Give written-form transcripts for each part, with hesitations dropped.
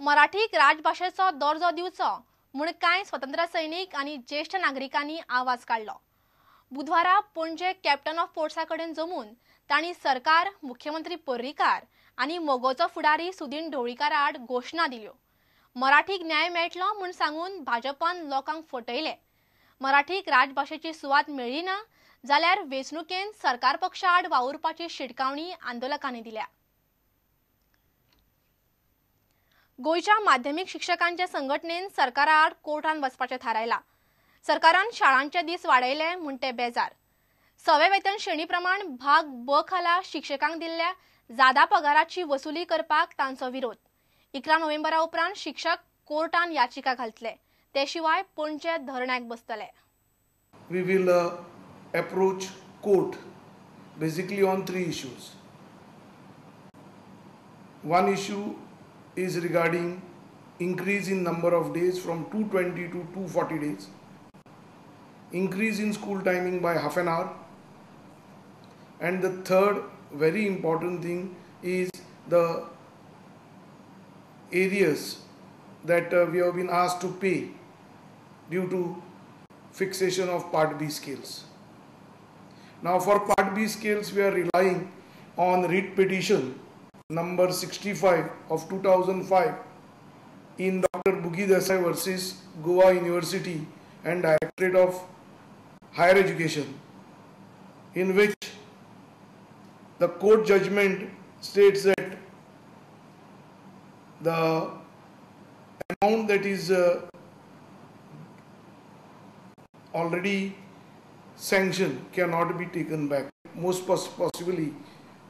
मराठीक राजभाशेचो दर्जो दिवचो म्हूण कांय स्वतंत्र सैनिक आनी ज्येश्ठ नागरिकांनी आवाज काडलो. बुधवारा पणजे कॅप्टन ऑफ पोर्ट्सा कडेन जमून तांणी सरकार, मुख्यमंत्री पर्रीकार आनी मगोचो फुडारी सुदीन ढवळीकारा आड घोशणा दिल्यो. मराठीक न्याय मेळटलो म्हूण सांगून भाजपान लोकांक फटयले. मराठीक राजभाशेची सुवात मेळ्ळी ना जाल्यार वेंचणुकेन सरकार पक्षा आड वावुरपाची शिटकावणी आंदोलकांनी दिल्या. गोंयच्या माध्यमीक शिक्षकांच्या संघटनेन सरकारा आड कोर्टान वचपाचें थारायलां. सरकारान शाळांचे दीस वाडयले म्हूण ते बेजार. सवे वेतन श्रेणी प्रमाण भाग ब खाला शिक्षकांक दिल्ल्या जादा पगाराची वसुली करपाक तांचो विरोध. 11 नोव्हेंबरा उपरांत शिक्षक कोर्टान याचिका घालतले. ते शिवाय Panaji धरण्याक बसतले. We will approach court basically on 3 issues. One issue is regarding increase in number of days from 220 to 240 days, increase in school timing by half an hour, and the third very important thing is the arrears that we have been asked to pay due to fixation of Part B scales. Now for Part B scales we are relying on writ petition number 65 of 2005 in Dr. Bugi Desai versus Goa University and Directorate of Higher Education, in which the court judgment states that the amount that is already sanctioned cannot be taken back. Most possibly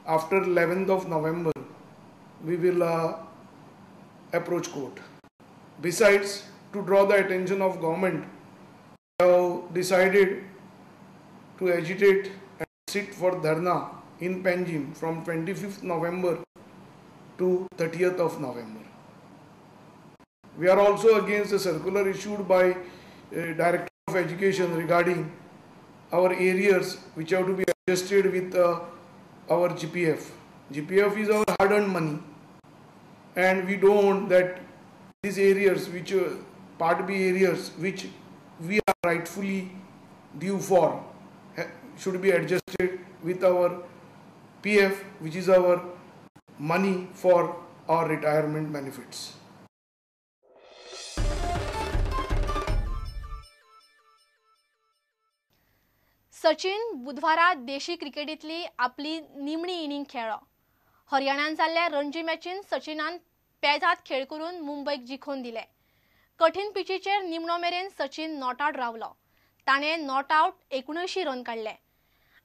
after 11th of November we will approach court. Besides, to draw the attention of government, we have decided to agitate and sit for dharna in Panjim from 25th November to 30th of November. We are also against a circular issued by Director of Education regarding our arrears which have to be adjusted with our GPF. GPF is our hard-earned money, and we don't want that these arrears, which Part B arrears, which we are rightfully due for, should be adjusted with our PF, which is our money for our retirement benefits. Sachin बुधवारा देशी क्रिकेटीतली आपली निमणी inning खेळ्ळो. हरियाणान जाल्ल्या रणजी मॅचीन सचिनान पेजाद खेळ करून मुंबयक जिखोवन दिले. कठीण पिचीचेर निमणो मेरेन सचिन not out रावलो. ताणें not out 79 run काडले.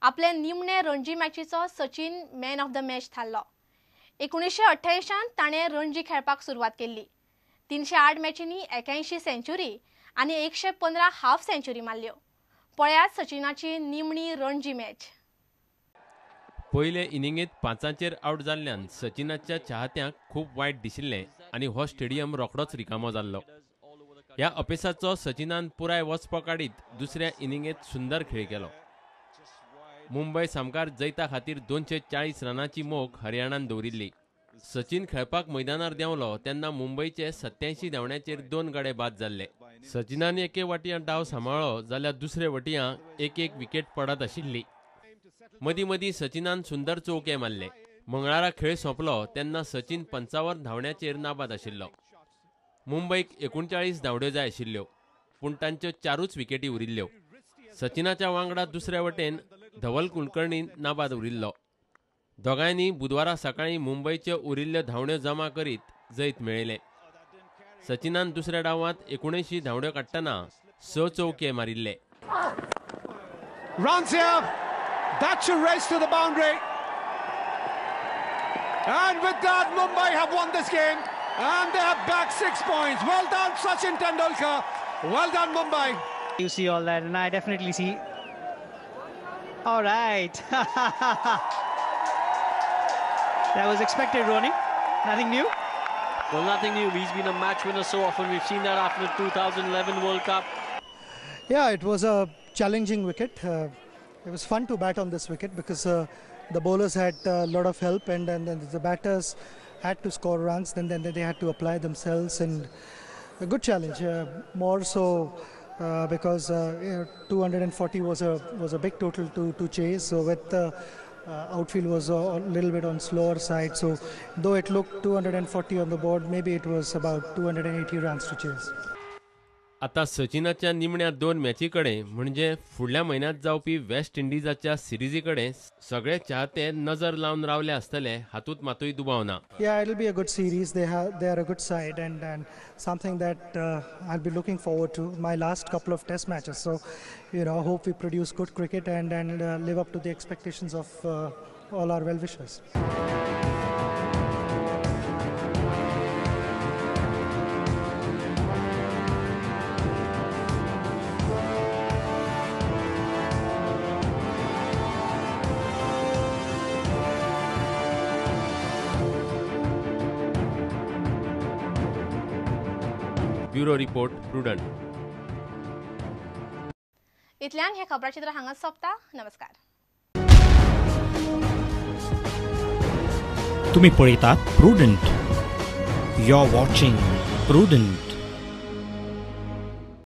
आपले निमणे रणजी मॅचीचो Sachin man of the match थारलो. 1988 ताणें रणजी खेळपाक सुरवात केल्ली. 308 मॅचींनी 81 सेंच्युरी आनी 115 हाफ सेंच्युरी मारल्यो. पळयात सचिनाची निमणी रणजी मॅच. पयले इनिंगेत 5 आवट जाल्ल्यान सचिनाच्या चाहत्यांक खूब वायट दिशिल्लें आनी हो स्टेडियम रोखडोच रिकामो जाल्लो. ह्या अपेसाचो सचिनान पुराय वचपो काडीत दुसऱ्या इनिंगेत सुंदर खेळ केलो. मुंबय सामकार जैता खातीर 240 रनांची मोख हरियाणान दवरिल्ली. सचिन खेळपाक मैदानार देंवलो तेन्ना मुंबयचे 87 धांवड्यांचेर 2 गडे बाद जाल्ले. सचिनान एके वटयां डाव सांबाळ्ळो जाल्यार दुसरे वटयां एक एक विकेट पडत आशिल्ली. मदीं मदीं सचिनान सुंदर चौके मारले. मंगळारा खेळ सोंपलो तेन्ना सचिन 55 धांवड्यांचेर नाबाद आशिल्लो. मुंबयक 39 धांवड्यो जाय आशिल्ल्यो, पूण तांच्यो 4 विकेटी उरिल्ल्यो. सचिनाच्या वांगडा दुसऱ्या वटेन धवल कुलकर्णी नाबाद उरिल्लो. दोगांयनी बुधवारा सकाळीं मुंबयच्यो उरिल्ल्यो धांवड्यो जमा करीत जैत मेळयलें. सचिनान दुसऱ्या डावांत 79 धांवड्यो काडटना 6 चौके मारिल्ले. Runs here. That's a race to the boundary. And with that, Mumbai have won this game and they have bagged 6 points. Well done, Sachin Tendulkar. Well done, Mumbai. You see all that, and I definitely see. All right. That was expected, Ronnie. Nothing new? Well, nothing new. He's been a match winner so often. We've seen that after the 2011 World Cup. Yeah, it was a challenging wicket. It was fun to bat on this wicket because the bowlers had a lot of help and the batters had to score runs, then they had to apply themselves, and a good challenge, more so because 240 was a big total to chase. So with outfield was a little bit on slower side, so though it looked 240 on the board, maybe it was about 280 runs to chase. आता सचिनाच्या निमण्या 2 मॅची कडेन म्हणजे फुडल्या म्हयन्यांत जावपी waste इंडिजाच्या सिरिजी कडेन सगळे चाहते नजर लावन रावले आसतले हातूंत मातूय दुबाव ना. Yeah, it'll be a good series. They are a good side and something that I'll be looking forward to. My last couple of test matches. So, you know, hope we produce good cricket and live up to the expectations of all our well-wishers. Bureau report, Prudent. इतल्यान हे खबराचित्र हांगा सोंपता. नमस्कार. तुम्ही पळयतात Prudent. You are watching Prudent.